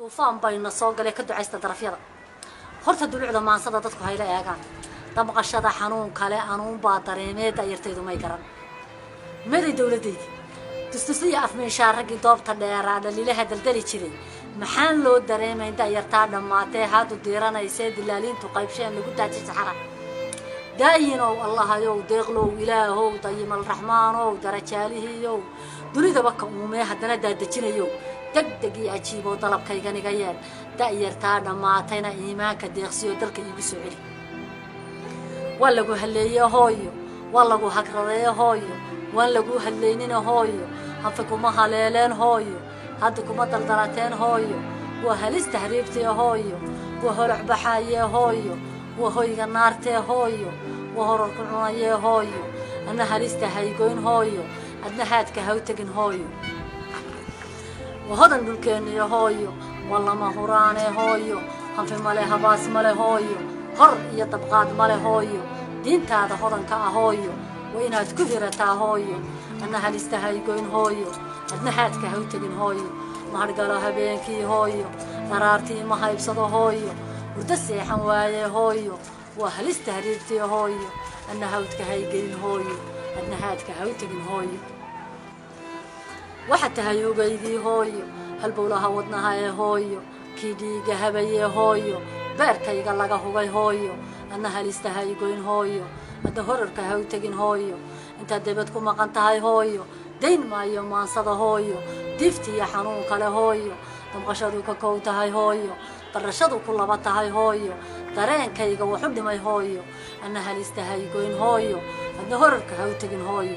Duufaan bayna soo galay, ka ducaysta darafyada. Horta dulucda maansada dadku hayla eegaan. Damqashada xanuun kale anuunbaa dareemee, da'yartaydu may garan. Meday dowladaydi dusdusliya afmeeshaa, raggii doobta dheeraa dhaliilaha daldali jiray? Maxaan loo dareemayn da'yartaa dhammaatee haadu diiranaysee dilaaliintu qaybsheen lagu daajay saxara? Daayinow, Allahayow, deeqlow, Ilaahow, dayimal Raxmaanow, darajaalihiiyow, dunidaba ka uumee haddana daadejinayow, deg deg iyo ajiiboo dalabkayganiga yeel. Da'yartaa dhammaatayna iimaanka deeqsiyo, dalka iigu soo celi. Waa lagu halleeye hooyo, waa lagu hagradeeye hooyo, waan lagu hadlaynina hooyo. Hanfi kuma haleeleen hooyo, hadda kuma daldalateen hooyo. Waa halis tahriibtee hooyo, waa holoc baxaayee hooyo, waa hoyga naartee hooyo, waa horarku cunayee hooyo. Adna halista haygoyn hooyo, adna haadka haw tegin hooyo. Waa hodan dhulkeenniyo hooyo, waa lama huraanee hooyo. Hanfi male, habaas male hooyo, hor iyo dabqaad male hooyo. Diintaada hodanka ah hooyo, waa inaad ku hirataa hooyo. Adna halista haygoyn hooyo, adna haadka haw tegin hooyo. Mahadhgalo habeenkii hooyo, dharaartii ma haybsado hooyo. Hurdo seexan waaye hooyo, waa halis tahriibtii hooyo. Adna hawdka haygelin hooyo, adna haadka haw tegin hooyo. Waxaad tahay hugaygii hooyo, halbowlaha wadnaha ee hooyo, kii dhiiga habayee hooyo, beerkayga laga hugay hooyo. Adna halista haygoyn hooyo, adna horarka haw tegin hooyo. Intaad debad ku maqan tahay hooyo, dayn maayo maansada hooyo. Diifti iyo xanuun kale hooyo, damqashadu ka kow tahay hooyo, darashadu ku laba tahay hooyo, dareenkayga waxu dhimay hooyo. Adna halista haygoyn hooyo, adna horarka haw tegin hooyo.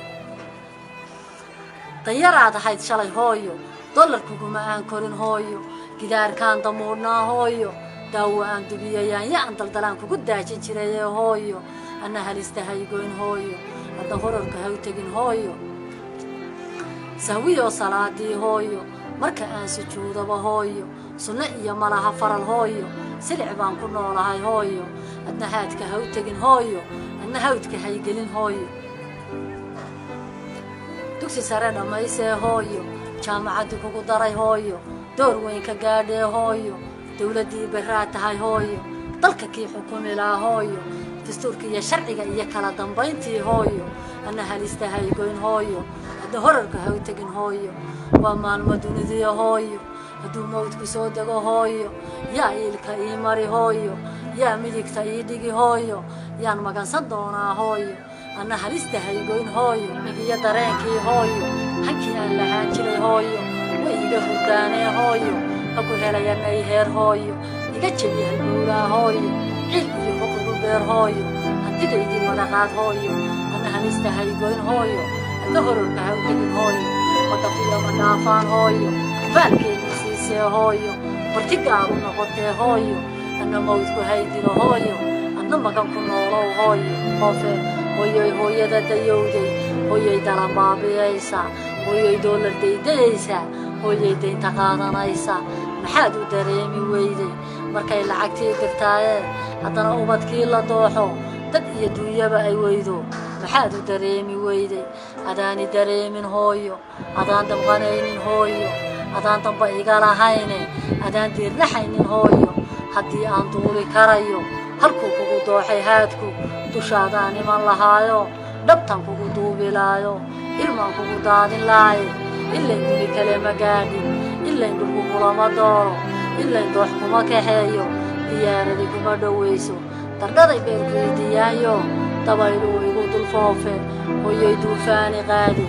Danyaraad ahayd shalay hooyo, dollarkuguma aan korin hooyo. Gidaarkaan damuudhnaa hooyo, daawo aan dubiyo, yaanya aan daldalaan kugu daajin jirayee hooyo. Adna halista haygoyn hooyo, adna horarka haw tegin hooyo. Sahwiyoo salaadii hooyo, marka aan sujuudaba hooyo, sunno iyo malaha faral hooyo, silic baan ku noolahay hooyo. Adna haadka haw tegin hooyo, adna hawdka haygelin hooyo. Dugsi sare dhammaysee hooyo, jaamacaddii kugu daray hooyo, door weyn ka gaadhee hooyo, dowladdii berraa tahay hooyo, dalka kii xukumi lahaa hooyo, dastuurka iyo sharciga iyo kala dambayntii hooyo. Adna halista haygoyn hooyo, adna horarka haw tegin hooyo. Waa maalmo dunidiya hooyo, hadduu mawdku soo dego hooyo, yaa iilka ii mari hooyo, yaa midigta ii dhigi hooyo, yaan magansan doonaa hooyo? Adna halista haygoyn hooyo. Migiyo dareenkii hooyo, hankii aan lahaan jiray hooyo, way iga hurdaanee hooyo. Ha ku helayanay heer hooyo, iga jebi halbowlaa hooyo, ciil iyo hoq igu beer hooyo, hantidaydii wadaqaad hooyo. Adna halista haygoyn hooyo, adna hororka haw tegin hooyo. Madafiyo ma dhaafaan hooyo, baalkeedii siisee hooyo, martigaagu noqotee hooyo. Adna mawdku haydilo hooyo, adna magan ku noolow hooyo. Qoofe hooyoy, hooyada dayowday hooyoy, dalan baabiyaysa hooyoy, doolar daydayaysa hooyoy, daynta qaadanaysa. Maxaad u dareemi weyday markay lacagtii dirtaayee haddana ubadkii la dooxo, dad iyo duunyaba ay weydo? Maxaad u dareemi weyday? Adaani dareemin hooyo, adaan damqanaynin hooyo, adaan damba iga lahayne, adaan diirnaxaynin hooyo. Haddii aan duuli karayo halkuu kugu dooxay haadku, dushaadaan iman lahaayo, dhabtan kugu duubilaayo, ilmaan kugu daadin laaye. Ilayn duni kale ma gaadhin, ilayn dhulku kulama dooro, ilayn doox kuma kaxeeyo, diyaaradii kuma dhowayso, dardhaday beerku idiyaayo, dabayluu igu dul foofe hooyoy, duufaani qaadi,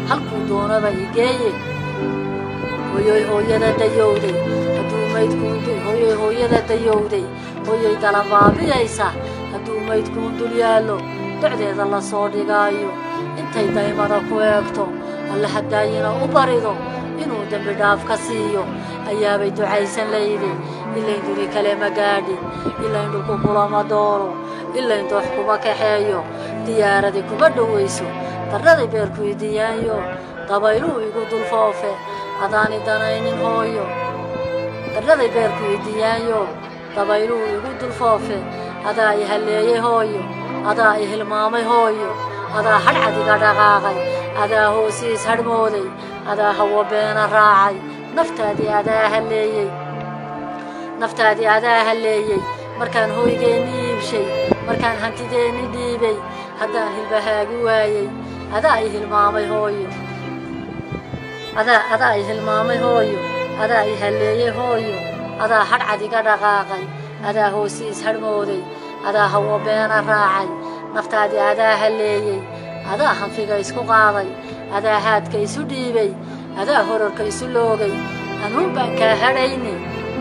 halkuu doonaba igeeye hooyoy. Hooyada dayowday hadduu maydkuun, hooyoy, hooyada dayowday hooyoy, dalan baabiyaysa hadduu maydkuun dul yaallo, docdeeda la soo dhigaayo, intay daymada ku eegto, Alla hadaayina u barido inuu dembi dhaaf ka siiyo, ayaabay ducaysan laydi. Ilayn duni kale ma gaadhin, ilayn dhulku kulama dooro, ilayn doox kuma kaxeeyo, diyaaradii kuma dhowayso, dardhaday beerku idiyaayo, dabayluu igu dul foofe, adaani danaynin hooyo. Dardhaday beerku idiyaayo, dabayluu igu dul foofe, adaa i halleeyey hooyo, adaa i hilmaamay hooyo, adaa hadhcad iga dhaqaaqay, adaa hoosiis hadhmooday, adaa hawo beena raacay, naftaadii adaa halleeyey. Naftaadii adaa halleeyey markaan hoygeenni iibshay, markaan hantideenni dhiibay, haddaan hilbahaagi waayey. Adaa i hilmaamay hooyo, adaa i hilmaamay hooyo, adaa i halleeyey hooyo, adaa hadhcad iga dhaqaaqay, adaa hoosi ishadhmooday, adaa hawo beena raacay. Naftaadii adaa halleeyey, adaa hanfiga isku qaaday, adaa haadka isu dhiibay, adaa horarka isu loogay. Anuun baan kaa hadhayne,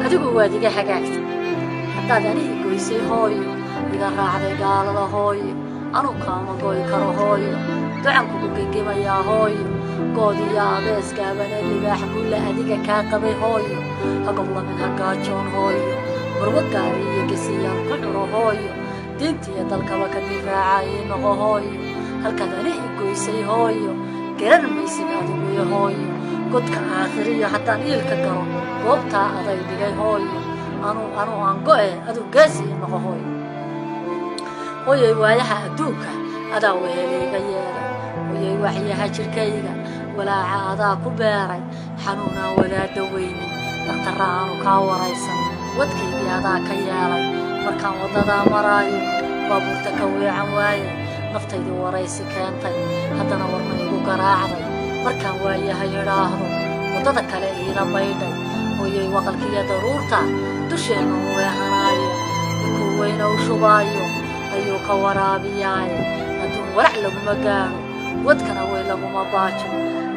adigu waad iga hagaagtay. Haddaad ani i goysay hooyo, iga raacday gaalada hooyo, anu kaama goy karo hooyo. Ducan kugu gengimayaa hooyo, good iyo abees gaabane libaax gulla adiga kaa qabay hooyo. Ha goblamin, ha gaajoon hooyo, marwo gaari iyo gesiyaan ku curo hooyo, diinta iyo dalkaba ka difaaca ii noqo hooyo. Halkaad ani i goysay hooyo, garan maysid adiguyo hooyo. Godka aakhiriyo haddaan iilka galo, goobtaa aday dhigay hooyo. Anuu aan go'e, aduu geesi ii noqo hooyo. Hooyoy, waayaha adduunka adaa wehelayga yeelay. Hooyoy, waxyaha jirkayga walaaca adaa ku beeray. Xanuunaan wadaada weynin, dhakhtarra aanu kaa waraysan, wadkaygii adaa ka yeelay. Markaan waddadaa maraayo, baabuurta ka weecan waaye, naftaydii waraysi keentay, haddana warma igu garaacday. Markaan waayahay idhaahdo, waddada kale iila baydhay. Hooyay, waqalkiiyo daruurta dusheenna u weehanaayo, ninkuu weyna u shubaayo ayuu ka waraabiyaaye. Adduun warac laguma gaadho, wadkana way laguma baajo.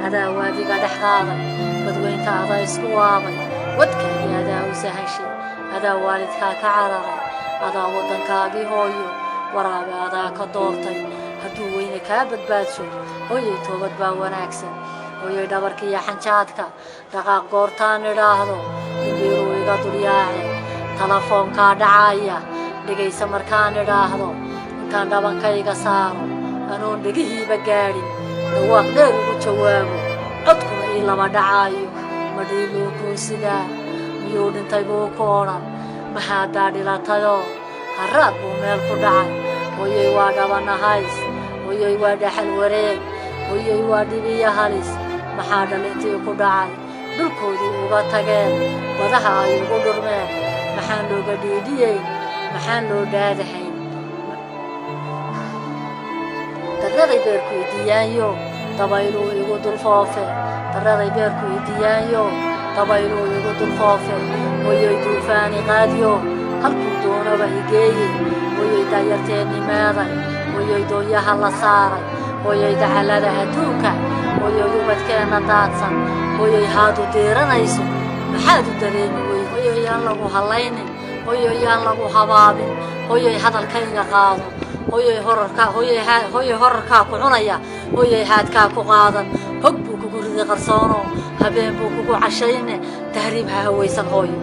Adaa waadiga dhex qaaday, badweynta adaa isku waabay, wadkaagii adaa u sahashay, adaa waalidkaa ka cararay, adaa waddankaagii hooyo waraabe adaa ka doortay. Hadduu weyne kaa badbaadsho hooyay, toobad baa wanaagsan. Hooyay, dhabarkiiyo xanjaadka dhaqaaq goortaan idhaahdo, imbiiruu iga dulyaace. Telefoonkaa dhacaya dhegaysa markaan idhaahdo, intaan dhabankayga saaro, anoon dhegihiiba gaadhin, dhawaaq dheer ugu jawaabo, codkuna ii laba dhacaayo. Madhiiluu kuu sidaa, miyuu dhintay buu ku odhan, maxaadaa dhilatayoo haraad buu meel ku dhacay. Hooyay, waa dhabanahays. Hooyay, waa dhaxal wareeg. Hooyay, waa dhibiyo halis. Maxaa dhalintii ku dhacay dhulkoodii uga tageen, badaha ay ugu dhurmeen? Maxaan looga dhiidhiyeyn? Maxaan loo dhaadahayn? Darraday beerku idiyaanyo, dabayluu igu dulfoofe. Darraday beerku idiyaanyo, dabayluu igu dulfoofe. Hooyoy, duufaani qaadyo, halkuu doonaba igeeye. Hooyoy, daayarteenni meeday? Hooyoy, doonyaha la saaray. Hooyoy, dacallada adduunka. Hooyoy, ubadkeenna daadsan. Hooyoy, haadu diiranayso, maxaad u dareemi weyd? Hooyoy, yaan lagu hallaynin. Hooyoy, yaan lagu habaabin. Hooyoy, hadalkayga qaado. Hooyoy, horarkaa, hooyoy, horarkaa ku cunaya. Hooyoy, haadkaa ku qaadan, hog buu kugu ridi qarsoono, habeen buu kugu cashayne. Tahriib ha hawaysan hooyo.